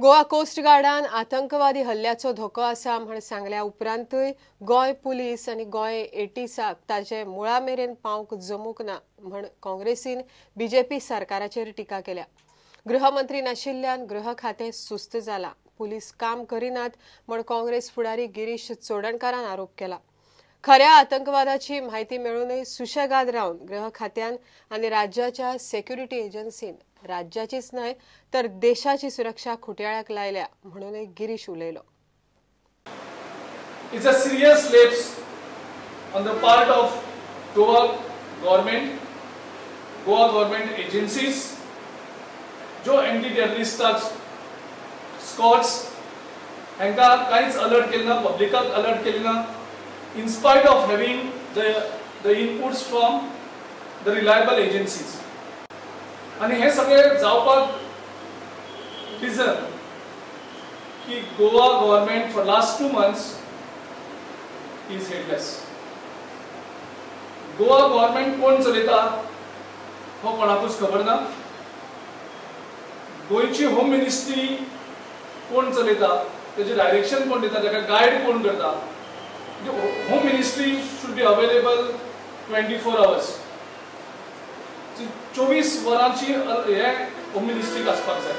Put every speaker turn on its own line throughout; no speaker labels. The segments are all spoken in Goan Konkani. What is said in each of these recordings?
गोवा कोस्ट गार्डान आतंकवादी हल्ल्याचो धोको आसा म्हण सांगल्या उपरांतूय गोंय पुलीस आनी गोंय एटीसाक ताजे मुळा मेरेन पावंक जमूंक ना म्हण काँग्रेसीन बीजेपी सरकाराचेर टिका केल्या. गृहमंत्री नाशिल्ल्यान गृह खातें सुस्त जाला, पुलीस काम करिनात म्हण काँग्रेस फुडारी गिरीश चोडणकारान आरोप केला. खऱ्या आतंकवादाची म्हायती मेळूनय सुशेगाद रावन गृह खात्यान आनी राज्याच्या सेक्युरिटी एजन्सीन राज्याचीच न्हय तर देशाची सुरक्षा खुटयाळ्याक लायल्या म्हणूनय गिरीश उलयलो.
It's a serious lapse on the part of Goa government, Goa government agencies, जो एंटी टेररिस्ट स्कॉट्स हांकां कांयच अलर्ट केलें ना, पब्लिकाक अलर्ट केलें ना, in spite of having the inputs from the reliable agencies. आनी हें सगळें जावपाक रिजन की Goa government for last 2 months is headless. Goa government कोण चलयता हो कोणाकूच खबर ना. गोंयची होम मिनिस्ट्री कोण चलयता, तेजें डायरेक्शन कोण दिता, ताका गायड कोण करता. Home ministry should be available 24 hours. 24 वरांची हे होम मिनिस्ट्रीक आसपाक जाय.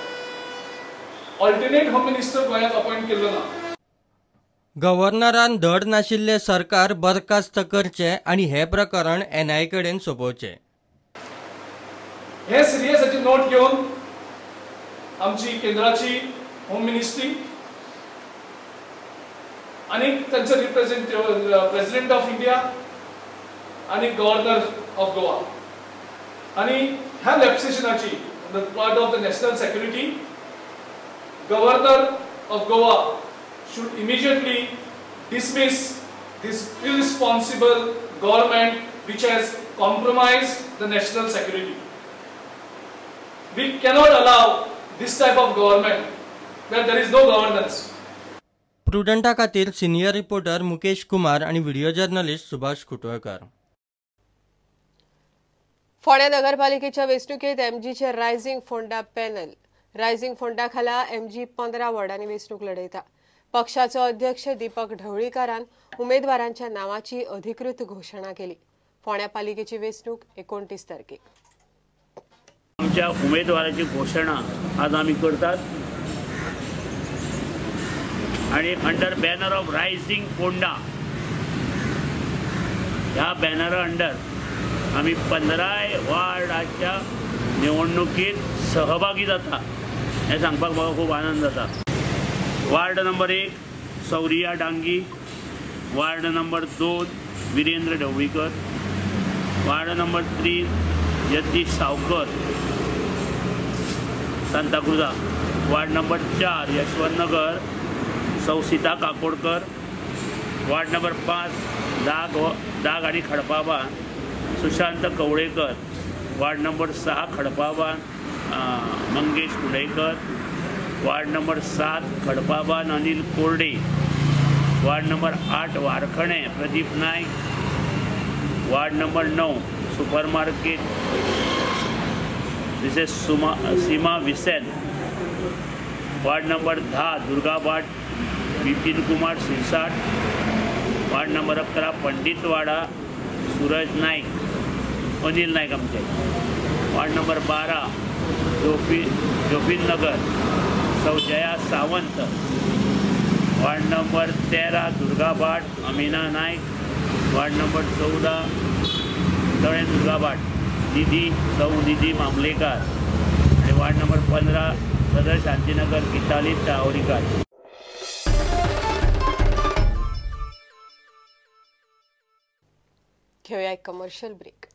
ऑल्टरनेट होम मिनिस्टर गोंयांत अपॉयंट केल्लो ना.
गव्हर्नरान धड नाशिल्लें सरकार बरखास्त करचें आनी हें प्रकरण एनआय कडेन सोंपोवचें.
हे सिरियस हाची नोट घेवन आमची केंद्राची होम मिनिस्ट्री आनी तांचे रिप्रेझेंटेटिव्ह प्रेसिडेंट ऑफ इंडिया आनी गव्हर्नर ऑफ गोवा आनी ह्या लॅप्सेशनाची the part of the national security governor of Goa should immediately dismiss this irresponsible government which has compromised the national security. We cannot allow this type of government where there is no governance.
प्रुडंटा खातीर सिनियर रिपोर्टर मुकेश कुमार आनी व्हिडिओ जर्नलिस्ट सुभाष कुटवळकर.
फोंड्या नगरपालिकेच्या वेंचणुकेत एमजीचे rising Ponda panel rising Ponda खाला एमजी 15 वॉर्डांनी वेंचणूक लढयता. पक्षाचो अध्यक्ष दीपक ढवळीकारान उमेदवारांच्या नावाची अधिकृत घोषणा केली. फोंड्या पालिकेची वेंचणूक 29 तारखेक.
आमच्या उमेदवाराची घोषणा आज आमी करतात आणि under banner of rising Ponda ह्या बॅनरा अंडर आमी 15 वार्डाच्या निवडणुकीत सहभागी जाता हें सांगपाक म्हाका खूब आनंद जाता. Ward number 1 Saurya Dangi, ward number 2 Virendra Dhavalikar, ward number 3 Yatish Savarkar Santacruz, ward number 4 Yashwantnagar Sausita Kakodkar, ward number 5 Dag आणि खडपाबान सुशांत कवळेकर, वार्ड नंबर 6 खडपाबान Mangesh Kudekar, ward number 7 Khadpaban Anil Korde, ward number 8 Warkhane Pradeep Naik, ward number 9 super market Mrs Seema Visen, ward number 10 Durgabhat Vipin Kumar Shirsat, ward number 11 Panditwada Suraj Naik Anil Naik आमचे, ward number 12 Jofinnagar Saujaya Sawant, ward number 13 Durgabhat Amina Naik, ward number 14 Tale Durgabhat Nidhi Sau Nidhi Mamlekar आणि वार्ड नंबर 15 सदर शांतीनगर गीताली तावरीकर.
घेऊया एक कमर्शियल ब्रेक.